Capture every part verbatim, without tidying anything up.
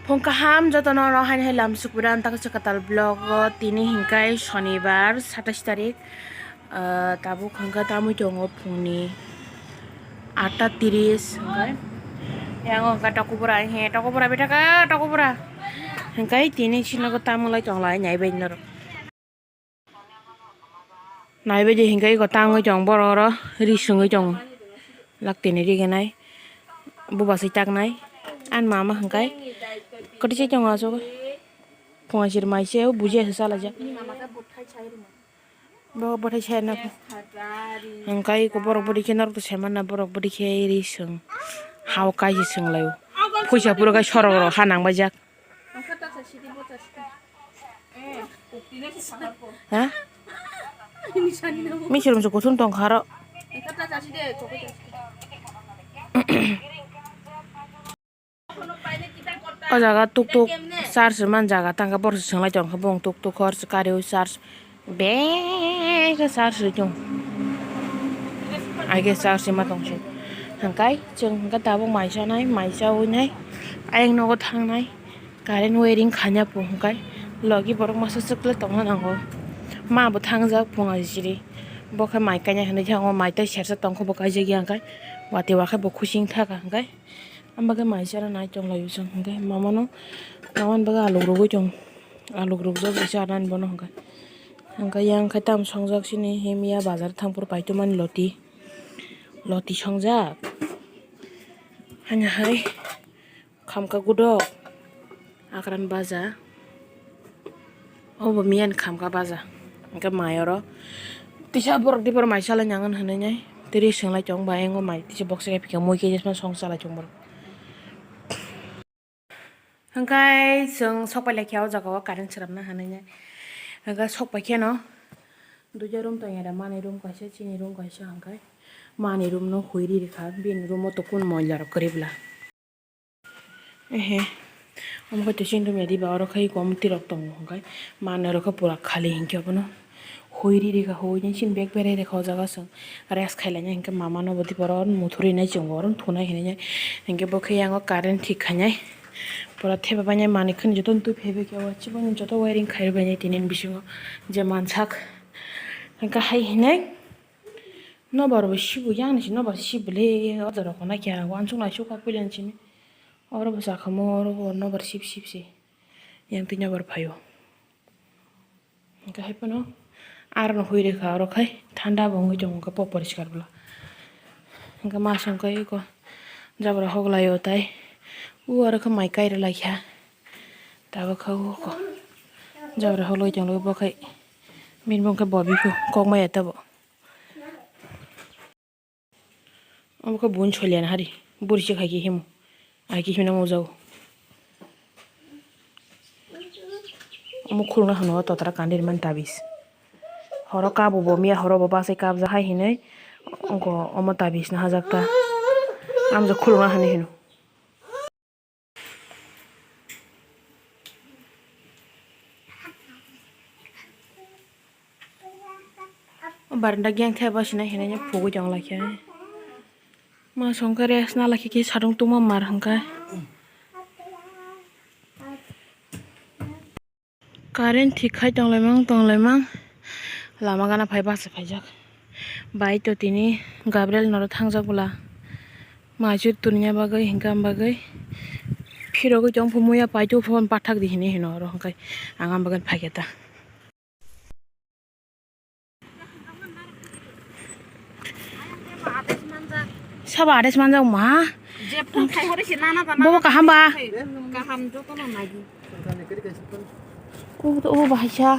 Phung kaham jotono no haino hai lam sukbura ang taksa kwtal vlog o tini hinkai sonibar satais tarik, ah, tabuk hwnka tamwi tongo phungni atta tiris hinkai. Yang hwnka tokobura he tokobura bethaka tokobura hinkai tini sinogo tamulai tonglai naibai norok. Naibaidi hinkai eko tangwi tong borok oro ri sungwi tongo. Laktini rigenai bubaswi taknai ani mama hinkai kwtwi se tongo aswk phungasir mai se buji asa chalaijak. Bo bwthai sai na hinkai eko borok bwrwi khe norok to saimanna borok bwrwi khe ri sung hao kaisa sunglaio phuisa phuru kai sorok rok ha nangbaijak. Ha? Michirum se kuthum tong kharo. O jaga tuk tuk charge man jaga tangka borok se swng lai tong kha bong tuk tuk hor se kari o charge. Beng khe sar swi tong. Ai khe sar swi ma tong se. Hwnkhe chwng hwnkhe tabuk mai chanai, mai chaui nai. Ayang nogo thangnai. Current wiring khaina po hwnkhe. Logi borok masa swk le tongna nango. Ma bo thangjak phung ajiri. Bo khe mai kaina hinwi thango, mai tei sersa tong khe bo kaijak ya hwnkhe. Watwi wa khe bo khuching thaka hwnkhe. Am bagwi mai chara nai tong laio chwng hwnkhe. Mamano, mamani bagwi aluk rwgwi tong. Aluk rwkjak bai chanani bono hwnkhe. Hwnkhe yang khe tamo songjak sini himya bazar thangphuru paitwmani loti, loti songjak. Haino hai khamka gudok, akran baja, obo miyani khamka baja. Hwnkhe mai oro tisa borok dibor mai chalai nangan hinwi nai twi ri swng lai tong bai, ayang o mai tisa box khe pika mui khe jesma song chalai tong borok. Hwnkhe chwng sok pai lai khe o jaga o current swnamna hinwi nai. Hwnkhe sok pai kheno duiya room tong ya da, mani room kaisa, chini room kaisa, hwnkhe mani room no hui ri rikha, bini room o to kunu moila rok kwrwi bwla. Ehe, omo khe to chini room ya diba, oro khe gomti rok tongo, hwnkhe mani rok khe pura khali hinkhe obono. Hui ri rikha, hui ni chini bag berai rikha o jaga chwng rest khai lainai hinkhe mama no bo tei oro muthuri nai chwng bo oro thunai hinwi nai hinkhe bo khe yang o current thik khainai pura thepa bainai manwi khwni joto twi phaibai khe o chiboni joto wiring khai rwbainai tini bisingo je mansak hinkhe hai hinai nobar bo sibo yang ni se nobar sibo le o jaga rok nai khe uansuk nai suk puila ni simi oro bo sakamo oro bo nobar sip sip se yang twi nobar phaio. Hwnkhe hai phano aro no hui rikha, oro khai thanda bo wngwi tongo, hwnkhe po poriskar bwla. Hwnkhe masa wngkha eko jabra hok laio tai, o aro khe mai kaira laikha, tabuk kha o jabra hok lai tonglaio, bo khai bini bumung khe bo bikhu kok maya tabo. Omo khe buini soi lena hari, buri se khai khe himo, ai khe himna mujago. Omo khulukna hwno o totra kandi rimani tabis. Horo kabo bo miya horo bo bachai kabjak hai hinwi, ongko omo tabis no hajak ta. Amjak khulukna hwnwi hino. O baranda geng thai bwswk nai hinwi phugwi tong lai khe. Ma songkhe rest na lai khe sadung tungma mar hwnkhe. Current thik khai tonglaimang tonglaimang lama gana phai bachai phaijak. Bai to tini Gabriel noro thangjak bwla. Maichwr twnna bagwi hinkhe am bagwi phirogwi tong phu muya paithago phone pathak di hinwi hino oro hwnkhe ang am bagwi phaikhe ta. Sabo ades manjak ma? Jepun khai hore se nana ta. Bobo kaham ba? Kaham joto no nagi. Obo to obo bahai sa.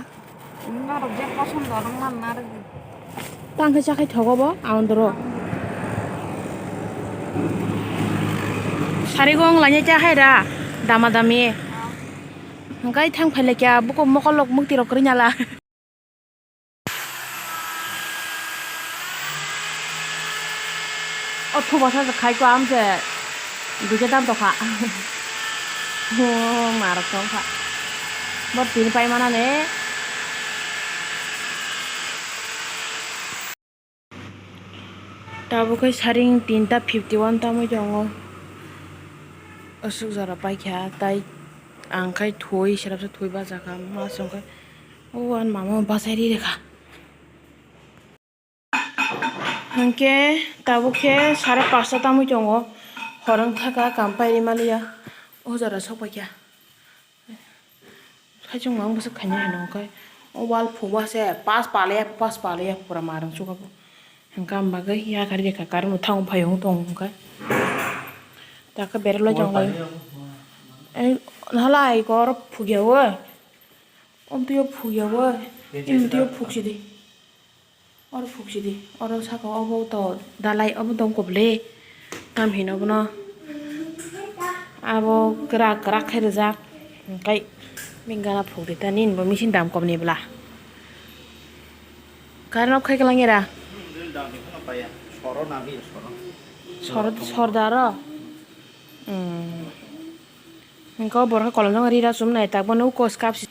Norok je poson dorong man na rwgwi. Tang khe chakhai thogo bo aondoro. Sari gong lanya cha hai da dama dami. Hwnkhe thang phai lai kya buko mokol rok mukti rok kwrwi nala. O thuba sa khai ko am se duke dam to kha. Ho marok tong kha. Bo tin pai mana ne. Tabuk khe saring tinta fifty one tamwi tongo. Aswk jora paikha tai Ang khai thwi, sirapsa thwi bachakha, ma songkhe o ani mama bachai ri rekha. Hwnkhe tabuk khe sare pasta tamwi tongo, hor wngkha kha, kam pairi maliya, o jora sokpaikha. Saichung ang bwswk khaina hino hwnkhe o wall phukba se pas palaya, pas palaya pura marwng chukha bo. Hwnkhe ang bagwi yakarwi rekha, current bo thango phaio wng tongo hwnkhe. Takhe beralai tonglai. Ei halai khe oro phukya o. Omtwio phukya o. Imtwio phuksidi. Oro phuksidi. Oro saka obo to dalai obo dong koble. Tam hino bono. Abo kwrak kwrak khe rijak. Hwnkhe bini gana phukdi ta nini bo machine dam kom ni bwla. Current off khai kwlangya da? Sor, sor da aro? Hmm. Hwnkhe o borok khe kolom jang ri rw chum nai tak bono uko skap si.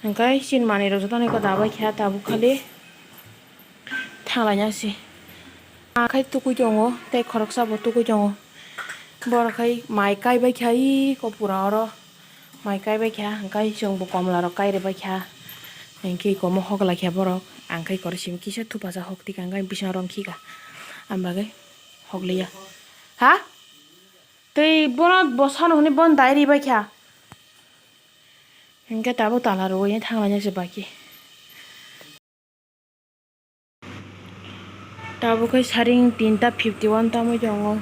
Hwnkhe chini manwi rok jotono eko dabai kha tabuk khali thanglaina si. Akhai tukui tongo tei khoroksa bo tukui tongo. Borok khai mai kaibai kha eko pura oro. Mai kaibai kha, hwnkhe chwng bo komla rok kairwbai kha. Hwnkhe eko omo hoglai kha borok. Ang khai koroi simi kisa thupajak hok tikang khe bising rong khika. Ang bagwi hokliya. Ha? Tei bono bo sano hwnwi bono dai ribai kha. Hwnkhe tabuk tala rwui thanglaina se baki. Tabuk khe saring tinta fifty one tamwi tongo.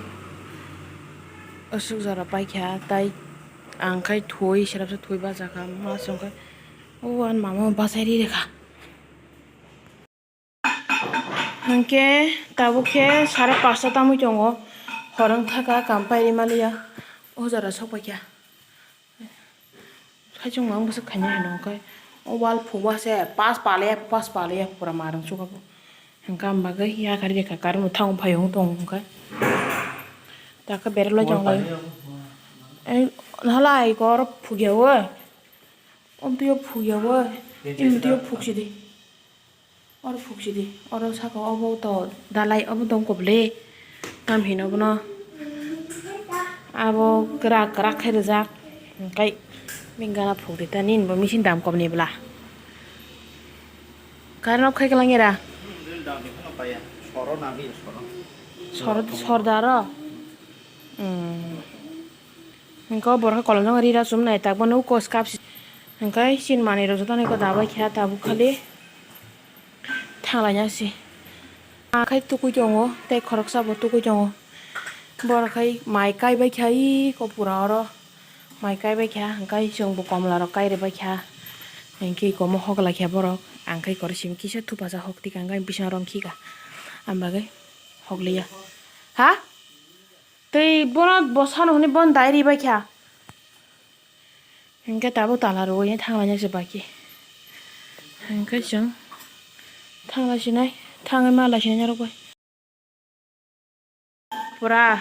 Aswk jora paikha, tai ang khai thwi, sirapsa thwi bachakha, ma songkhe o ani mama bachai ri rekha. Hwnkhe tabuk khe sare pasta tamwi tongo, hor wngkha kha, kam pairi maliya, o jora sokpaikha. Saichung ang bwswk khaina hino hwnkhe o wall phukba se pas palaya, pas palaya pura marwng chukha bo. Hwnkhe ang bagwi yakarwi rekha, current bo thango phaio wng tongo hwnkhe. Takhe beralai tonglai. Ei halai khe oro phukya o. Omtwio phukya o. Imtwio phuksidi. Oro phuksidi, oro saka obo to dalai obo dong koble. Tam hino bono abo kwrak kwrak khe rijak, hwnkhe bini gana phukdi ta nini bo machine dam kom ni bwla. Current off khai kwlangya da? Sor, sor da aro? Hmm. Hwnkhe o borok khe kolom jang ri rw chum nai tak bono uko skap si. Hwnkhe chini manwi rok jotono eko dabai kha tabuk khali thanglaina si. Akhai tukui tongo tei khoroksa bo tukui tongo. Borok khai mai kaibai kha eko pura oro. Mai kaibai kha hwnkhe chwng bo komla rok kairwbai kha. Hwnkhe eko omo hoglai kha borok. Ang khai koroi simi kisa thupajak hok tikang khe bising rong khika. Ang bagwi hokliya. Ha? Tei bono bo sano hwnwi bono dai ribai kha. Hwnkhe tabuk tala rwui thanglaina se baki. Hwnkhe chwng thangla sinai, thangwi ma lai sinai norok bai. Pura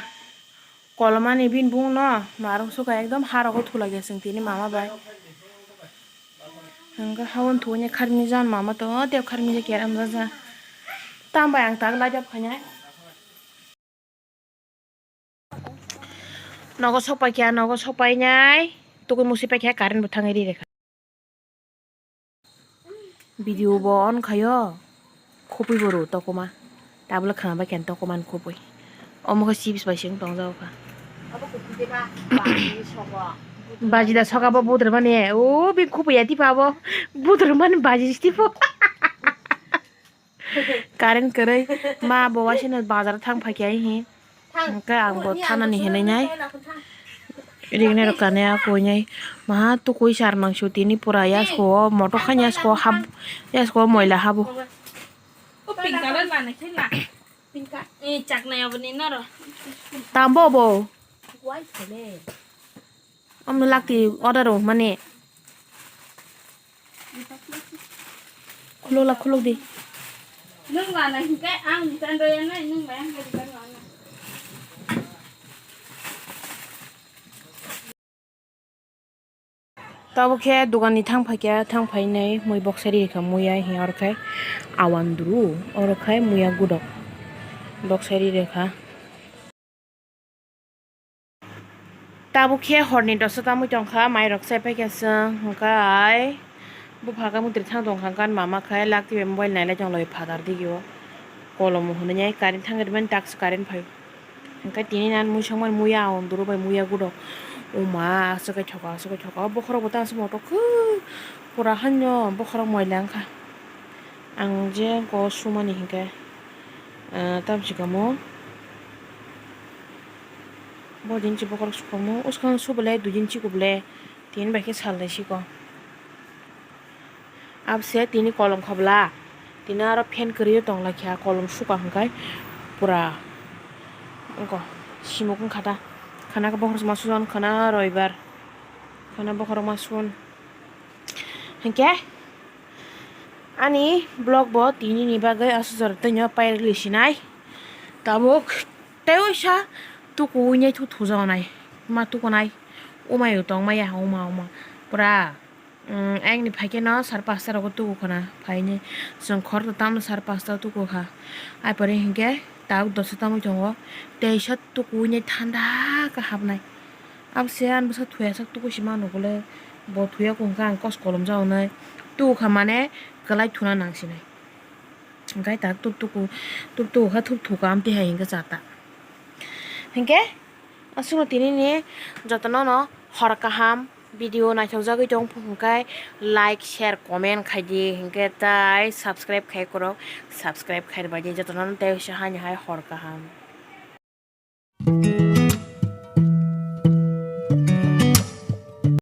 kolomani bini bung no marwng sukha ekdom ha rogo thulai ya chwng tini mama bai. Hwnkhe haboni thugui kharmini jan mama to tei kharmini keram jaja. Tam bai ang tak lai jab khainai. Nogo sok paikha, nogo sok painai. Tukui musi paikha, current bo thangwi ri rekha. Video bo on khaio. Khupui bo rw tokoma. Tabole khna bai khe tokoma ni khupui. Omo khe chips bai se wng tong jago kha. Baji da soka bo budur mani. O bi khupui ya tipa bo. Budur mani baji tipa. Current kwrwi ma bo waisano bazar thang phaikha hi. Hwnkhe ang bo thanani hinwi nai. Ringnai rok kani a koi nai. Maha tukui sar mangso tini pura yasko o motok khan yasko hab yasko o moila habo. Tambo bo. Omo lakti order rw mani. Khuluk la khuluk di. Nwng lana hinkhe ang chandra ya nai, nwng bai ang bai bai lana. Tabuk khe dogan ni thang phaikha, thang phainai mui boksari rikha, muiya hi orkhe awandru, orkhe muiya gudok boksari rikha. Tabuk khe horni dosa tamwi tongkha, mairok chai paikha chwng, hwnkhe ai bupha khe mwtwrwi thang tongkha, hwnkhe ani mama khe lak twibai mobile nailai tong lai phatar digio, kolom hwnwi ai current thangwi rwmani, taksa current phai. Hwnkhe tini nan muisokmani muya, o duro bai muya gudo, o ma, aswk khe thoka, aswk khe thoka, o bokhorok bo tang se motok khe pura haino bokhorok moila wngkha. Ang je ko sumani hinkhe, ah, tamsi kamo. Bo din si bokhorok sukhamu, uskang su bole, dui din si kubole, tin bai khe sal nai siko. Abse tini kolom khabla, tini aro fan kwrwi tong lai kha, kolom suka hwnkhe pura wngkha, simuk wngkha ta. Khana khe bokhorok ma sujon, khana roibar, khana bokhorok ma sun. Hinkhe ani vlog bo tini ni bagwi aswk jora twi no pairili sinai. Tabuk tei waisa tuku ui nai thu thujago nai. Ma tuku nai. Umai tong maya ha uma uma. Pura, mm, ayang ni phai khe no sar pasta rogo tuku khna phaini. Chwng khor to tamo sar pasta tuku kha. Ai pore hinkhe tabuk dosa tamwi tongo. Teisa tuku ui nai thanda khe hapnai. Abse ani bwsa thuya sak tuku si mano bole. Bo thuya kung kha ang kos kolom jago nai. Tuku kha mane kwlai thuna nang sinai. Hwnkhe ta tup tuku, tup tuku kha thup thuka amtwi hai hwnkhe cha ta. Hwnkhe aswkno tini ni jotono no hor kaham video naithok jagwi tong hwnkhe like, share, comment khai di, hwnkhe tai subscribe khai korok, subscribe khai rwbai di jotono no tei hai hai hor kaham.